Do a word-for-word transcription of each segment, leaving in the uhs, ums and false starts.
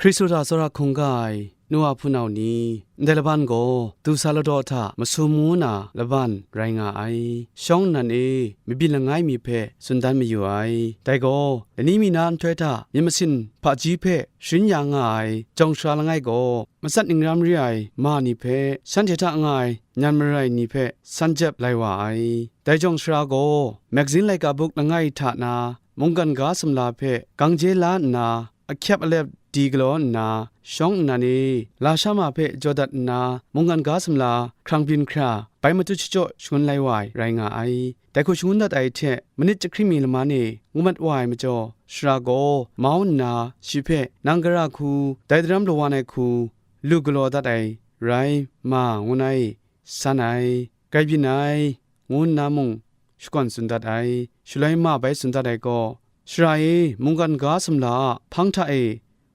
Hkristu hta tsawra hkungga ai nu wa hpunau ni, ndai laban gaw du sa ladaw hta masum ngu na laban rai nga ai. Shawng nnan e mabyin langai mi hpe tsun dan mayu ai. Dai gaw, lani mi na nhtoi hta myit masin hpaji hpe sharin ya nga ai jawng sara langai gaw, matsat ningran re ai ma ni hpe shanhte hta nga ai nyan marai ni hpe san jep lai wa ai. Dai jawng sara gaw, magazin laika buk langai hta na mungkan ga sumla hpe gang je la nna, ahkyep alep di galaw nna, shawng nnan e lasha ma hpe jaw dat nna, mungkan ga sumla hkrang byin hkra bai matut shachyaw shangun lai wa ai rai nga ai. Dai hku shangun dat ai hte manit jahkring mi laman e ngu mat wa ai majaw, sara gaw mau nna shi hpe, nang gara hku, dai daram lawan ai hku lu galaw dat ai rai ma, ngu nna e san ai, grai byin ai, ngu nna mung shakawn tsun dat ai. Shaloi ma bai tsun dat ai gaw, sara e mungkan ga sumla a hpang hta e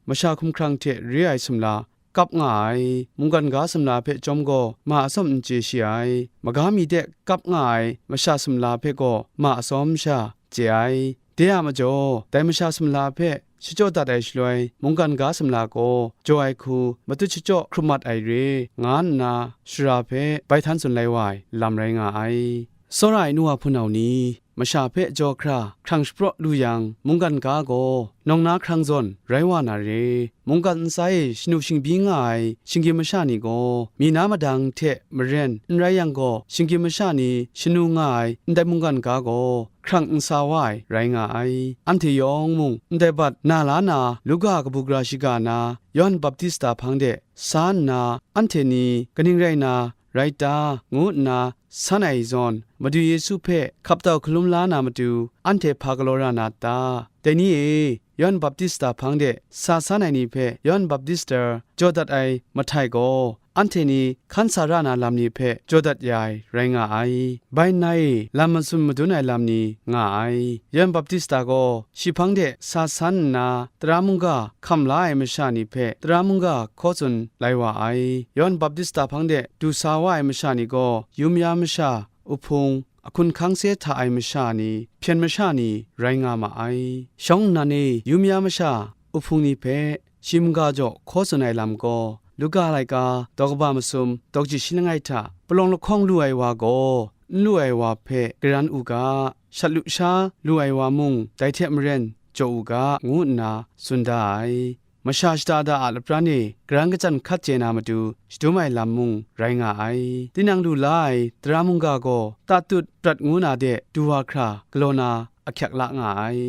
masha hkumhkrang hte re ai sumla kap nga ai, mungkan ga sumla hpe chyawm gaw ma atsawm n chye shi ai, maga mi de kap nga ai masha sumla hpe gaw ma atsawm sha chye ai. De a majaw, dai masha sumla hpe shachyaw dat ai shaloi, mungkan ga sumla gaw jaw ai hku matut shachyaw hkrum mat ai re, nga nna sara hpe bai htan tsun lai wa ai lam rai nga ai. Tsawra ai nu wa hpunau ni, masha hpe jaw hkra hkrang shapraw lu yang, mungkan ga gaw nawng na hkrang zawn rai wa na re. Mungkan ntsa e shanu shingbyi nga ai shinggyim masha ni gaw, mi na madang hte maren n rai yang gaw, shinggyim masha ni shanu nga ai ndai mungkan ga gaw hkrang n sa wa ai rai nga ai. Anhte yawng mung ndai bat na la na, Luka kabu gara shiga na, Yawhan Baptista hpang de sa nna, anhte ni kaning rai na rai ta, ngu nna san ai zawn, Madu Yesu hpe hkap tau hkalum la na matu, anhte hpa galaw ra na ta? Dai ni e, Yawhan Baptista hpang de sa san ai ni hpe Yawhan Baptista jaw dat ai mahtai gaw, anhte ni hkan sa ra na lam ni hpe jaw dat ya ai rai nga ai. Bai nna e lam masum madun ai lam ni nga ai. Yawhan Baptista gaw shi hpang de sa san nna, tara mungga hkam la ai masha ni hpe tara mungga hkaw tsun lai wa ai. Yawhan Baptista hpang de du sa wa ai masha ni gaw, yum ya masha, uhpung, ahkun hkang se hta ai masha ni, hpyen masha ni rai nga ma ai. Shawng nnan e yum ya masha, uhpung ni hpe shi mungga jaw hkaw tsun ai lam gaw, Luka laika daw kaba masum daw kaji shi langai hta, palawng lahkawng lu ai wa gaw, n lu ai wa hpe garan u ga, shat lusha lu ai wa mung dai hte maren jaw u ga, ngu nna tsun da ai. Masha shada da a lapran e garan kachyan hkat chye na matu shadum ai lam mung rai nga ai. Tinang lu la ai tara mungga gaw tatut prat ngu na de du wa hkra galaw na ahkyak la nga ai.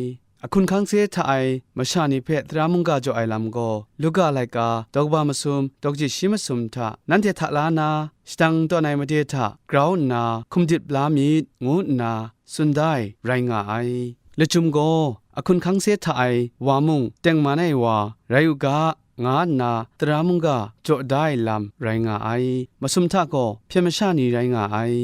Ahkun hkang se hta ai masha ni hpe tara mungga jaw ai lam gaw, Luka laika daw kaba masum daw kaji shi masum hta, nanhte hta la na shadang tawn ai made hta grau nna hkum dit la myit, ngu nna tsun da ai rai nga ai. Lachyum gaw, ahkun hkang se hta ai wa mung tengman ai wa rai u ga, nga nna tara mungga jaw da ai lam rai nga ai. Masum hta gaw hpyen masha ni rai nga ai.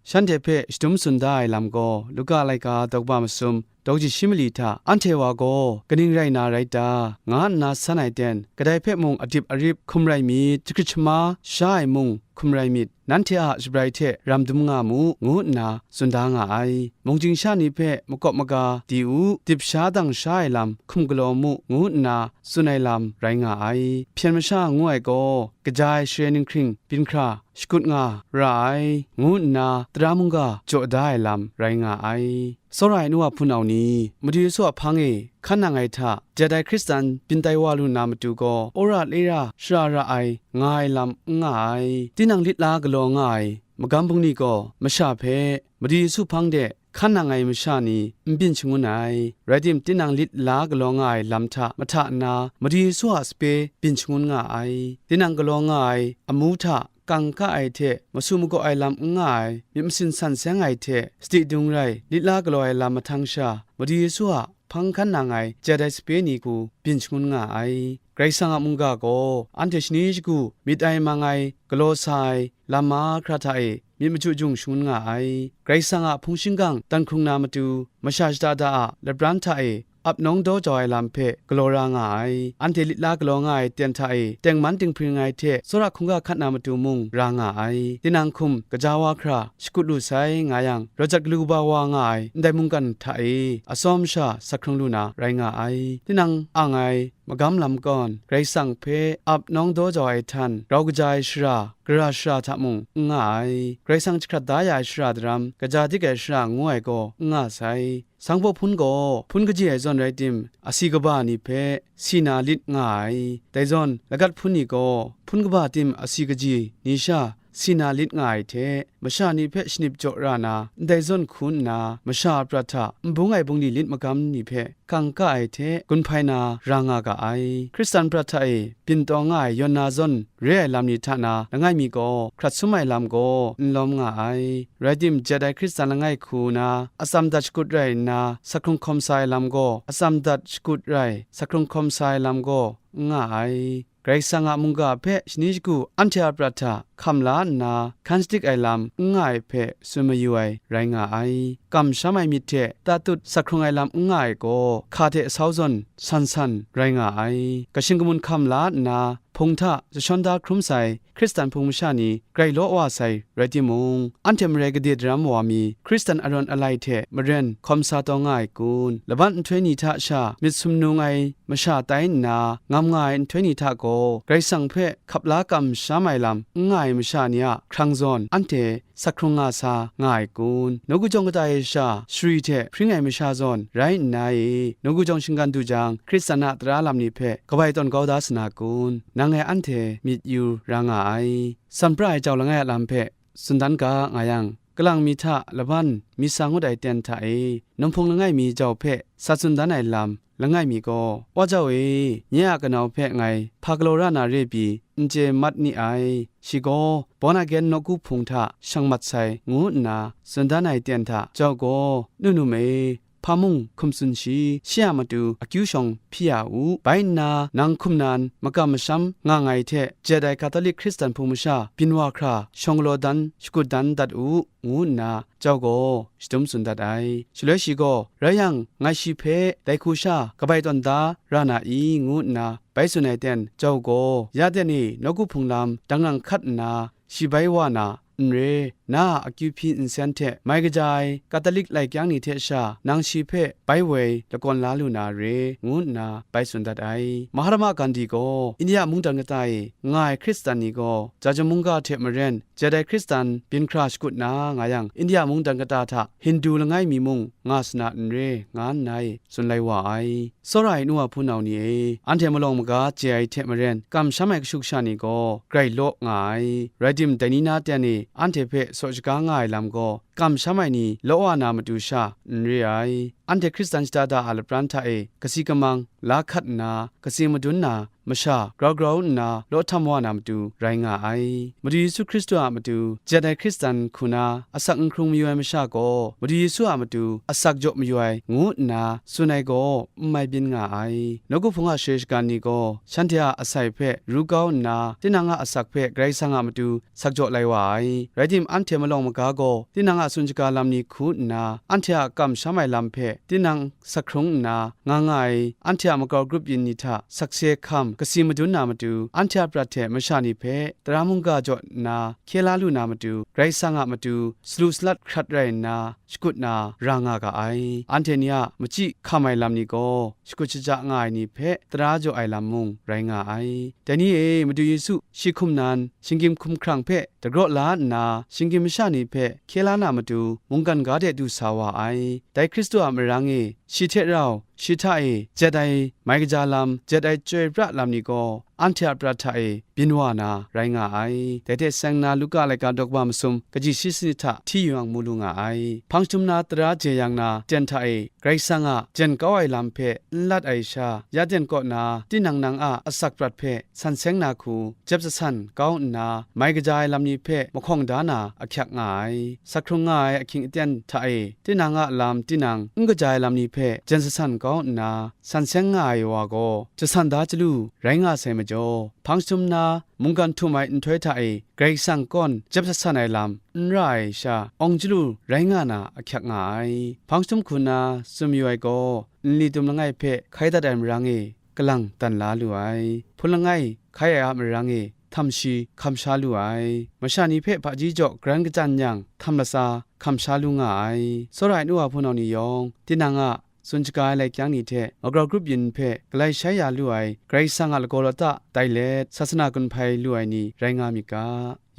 Shanhte hpe shadum tsun da ai lam gaw, Luka laika daw kaba masum daw kaji shi mali hta, anhte wa gaw kaning rai na rai ta, nga nna san ai ten, kadai hpe mung adip arip hkum rai myit, jahkrit shama sha ai mung hkum rai myit, nanhte a shabrai hte ram dum nga mu, ngu nna tsun da nga ai. Mung chying sha ni hpe makawp maga di u, dip sha dang sha ai lam hkum galaw mu, ngu nna tsun ai lam rai nga ai. Hpyen masha ngu ai gaw, kaja ai share ninghkring byin hkra shakut nga ra ai, ngu nna tara mungga jaw da ai lam rai nga ai. Tsawra ai nu wa hpunau ni, Madu Yesu a hpang e hkan nang ai hta, jat ai Hkristan byin tai wa lu na matu gaw, wora lera shara ra ai, nga ai lam n nga ai. Tinang lit la galaw nga ai magam bungli gaw, masha hpe Madu Yesu hpang de hkan nang ai masha ni n byin shangun ai. Rai tim, tinang lit la galaw nga ai lam hta mahta nna, Madu Yesu a sape byin shangun nga ai. Tinang galaw nga ai amu hta kang ka ai hte masu magaw ai lam n nga ai, myit masin san seng ai hte sadi dung rai lit la galaw ai lam mahtang sha, Madu Yesu a hpang hkan nang ai jat ai sape ni hku byin shangun nga ai. Karai Kasang a mungga gaw anhte shani shagu myit ai mang ai galaw sa ai lam mahkra hta e myit machyu jung shangun nga ai. Karai Kasang a hpung shingkang dan hkrung na matu, masha shada da a lapran hta e ap nawng daw jau ai lam hpe galaw ra nga ai. Anhte lit la galaw nga ai ten hta e tengman dinghpring ai hte tsawra hkungga hkat na matu mung ra nga ai. Tinang hkum kaja wa hkra shakut lu sai nga yang, rawt jat galu kaba wa nga ai ndai mungkan hta e atsawm sha sa hkrung lu na rai nga ai. Tinang ang ai magam lam gawn Karai Kasang hpe ap nawng daw jau ai htan, grau kaja ai shara, gara shara hta mung n nga ai. Karai Kasang jahkrat da ya ai shara daram, kaja dik ai shara ngu ai gaw n nga sai. Sanghpaw hpun gaw hpun kaji ai zawn rai tim, asi kaba ni hpe si na lit nga ai. Dai zawn, lagat hpun ni gaw hpun kaba tim asi kaji ni sha si na lit nga ai hte, masha ni hpe shanip jaw ra na, ndai zawn hku nna, masha a prat hta n bung ai bungli lit magam ni hpe hkang ka ai hte gun hpai na ra nga ga ai. Hkristan prat hta e byin tawng nga ai yawn na zawn re ai lam ni hta na langai mi gaw hkrat sum ai lam gaw n lawm nga ai. Rai tim, jet ai Hkristan langai hku na atsam dat shakut rai nna, sa hkrung hkawm sa ai lam gaw atsam dat shakut rai, sa hkrung hkawm sa ai lam gaw n nga ai. Karai Kasang a mungga hpe shani shagu anhte a prat hta hkam la nna, hkan shadik ai lam n nga ai hpe tsun mayu ai rai nga ai. Kamsham ai myit hte tatut sa hkrung ai lam n nga ai gaw, hka hte sau zawn san san rai nga ai. Kashin kamun hkam la nna, hpung hta jashawn da hkrum sai Hkristan hpung masha ni grai law wa sai rai timung, anhte marai gade daram wa mi Hkristan arawn alai hte maren hkawm sa taw nga ai kun? Laban nhtoi ni hta sha myit sumnung ai masha tai nna, ngam nga ai nhtoi ni hta gaw, Karai Kasang hpe hkap la kamsham ai lam n nga ai masha ni a hkrang zawn anhte sa hkrung nga sa nga ai kun? Nawku jawng kata e sha shari hte hpring ai masha zawn rai nna e, nawku jawng shinggan du jang, Hkristan a tara lam ni hpe kabai tawn kau da sa na kun? Nang e anhte myit yu ra nga ai. San pra ai jau langai a lam hpe tsun dan ga nga yang, kalang mi hta laban mi sa ngut ai ten hta e, nawng hpung langai mi jau hpe sa tsun dan ai lam, langai mi gaw, "Wa jau e, nye a kanau hpe ngai hpa galaw ra na re pyi n chye mat ni ai, shi gaw born again nawku hpung hta shang mat sai," ngu nna tsun dan ai ten hta jau gaw, "Nu num e, hpa mung hkum tsun shi, shi a matu akyu shawng hpyi ya u. Bai nna, nang hkum nan makam masham nga ngai hte jet ai Katolik Hkristan hpung masha byin wa hkra shawng galaw dan shakut dan dat u," ngu nna jau gaw shadum tsun dat ai. Shaloi shi gaw, "Rai yang, ngai shi hpe dai hku sha kabai tawn da ra na i?" ngu nna bai tsun ai ten, jau gaw, "Ya ten e, nawku hpung lam dang nang hkat nna, shi bai wa na n re, na a akyu hpyi nsen hte mai kaja ai Katolik lai kyang ni hte sha nang shi hpe bai woi lakawn la lu na re," ngu nna bai tsun dat ai. Mahatma Gandhi gaw India mungdan kata e nga ai Hkristan ni gaw, Jajamungga hte maren jet ai Hkristan byin hkra shakut na nga yang, India mungdan kata hta Hindu langai mi mung nga sa na n re, nga nna e tsun lai wa ai. Tsawra ai nu wa hpunau ni e, anhte malawng maga chye ai hte maren, kamsham ai kashu kasha ni gaw grai law nga ai. Rai tim, dai ni na ten e anhte hpe saw shaga nga ai lam gaw, kamsham ai ni law wa na matu sha n re ai. Anhte Hkristan shada da a lapran hta e kasi kamang la hkat nna, kasi madun na masha grau grau nna law htam wa na matu rai nga ai. Madu Yesu Hkristu a matu jet ai Hkristan hku na asak n hkrung mayu ai masha gaw, Madu Yesu a matu asak jaw mayu ai ngu nna tsun ai gaw n mai byin nga ai. Nawku hpung a share shagan ni gaw shanhte a asai hpe ru kau nna, tinang a asak hpe Karai Kasang a matu sak jaw lai wa ai. Rai tim, anhte malawng maga gaw tinang a tsun shaga lam ni hku nna, anhte a kamsham ai lam hpe tinang sa hkrung nna nga nga ai, anhte a makau grup yin ni hta sakse hkam kasi madun na matu, anhte a prat hte masha ni hpe tara mungga jaw nna hkye la lu na matu, Karai Kasang a matu salu salat hkrat rai nna shakut na ra nga ga ai. Anhte ni a machyi hkam ai lam ni gaw, shakut shaja nga ai ni hpe tara jaw ai lam mung rai nga ai. Dai ni e, Madu Yesu shi hkum nan, shinggyim hkum hkrang hpe dagraw la nna, shinggyim masha ni hpe hkye la na matu, mungkan ga de du sa wa ai. Dai Hkristu a marang e, shi hte rau, shi hta e jet ai mai kaja lam, jet ai chyoi pra lam ni gaw, anhte a prat hta e byin wa na rai nga ai. Dai hte seng nna, Luka laika daw kaba masum kaji shi sanit hta hti yu yang mu lu nga ai. Hpang jahtum na tara jeyang na ten hta e, Karai Kasang a jen kau ai lam hpe n lat ai sha, ya ten kaw na tinang nang a asak prat hpe san seng na hku jep jasan kau nna, mai kaja ai lam ni hpe mahkawng da na ahkyak nga ai. Sa hkrung nga ai ahkying aten hta e, tinang a lam tinang n kaja ai lam ni hpe jen jasan kau nna, san seng nga ai wa gaw, jasan da chyalu rai nga sai majaw, hpang jahtum na mungkan htum ai nhtoi hta e Karai Kasang kawn jep jasan ai lam n ra ai sha, awng chyalu rai nga na ahkyak nga ai. Hpang jahtum hku na tsun mayu ai gaw, nli tum langai hpe hkai dat ai marang e, kalang dan la lu ai. Hpun langai hkai ai a marang e, htam shi hkam sha lu ai. Masha ni hpe hpaji jaw garan kachyan yang, htam latsa hkam sha lu nga ai. Tsawra ai nu wa hpunau ni yawng, tinang a tsun shaga ai lai kyang ni hte, magrawp grup yin hpe galai shai ya lu ai Karai Kasang a lagaw lata tai let, sasana gun hpai lu ai ni rai nga myit ga,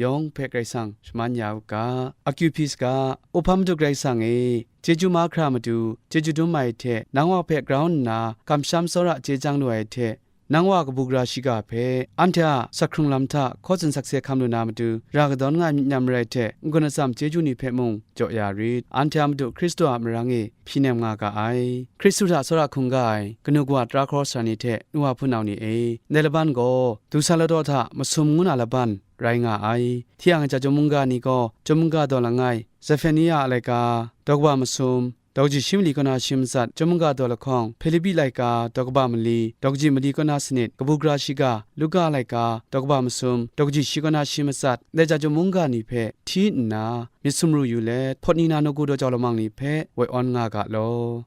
yawng hpe Karai Kasang shaman ya u ga. Akyu hpyi saga, Upham Madu Karai Kasang e, chyeju mahkra matu, chyeju dum ai hte, nang wa hpe grau nna kamsham tsawra chye chyang lu ai hte, nang wa kabu gara shiga hpe, anhte a sak hkrung lam hta hkaw tsun sakse hkam lu na matu, ra kadawn nga ai myit nyam rai hte, n-gun atsam chyeju ni hpe mung jaw ya rit. Anhte a matu Hkristu a marang e hpyi nem nga ga ai. Hkristu hta tsawra hkungga ai kanu kawa tara hkawraw sara ni hte nu wa hpunau ni e, ndai laban gaw, dusa ladaw hta masum ngu na laban rai nga ai. Hti yang, ja chyum mungga ni gaw, chyum mungga daw langai, Zefania a laika, daw kaba masum, daw kaji shi mali kaw na shi matsat, chyum mungga daw lahkawng, Hpilipi laika, daw kaba mali, daw kaji mali kaw na sanit, kabu gara shiga, Luka laika, daw kaba masum, daw kaji shi kaw na shi matsat, ndai ja chyum mungga ni hpe hti nna, myit sumru yu let, hpawt ni na nawku daw jau lamang ni hpe woi awn nga ga law.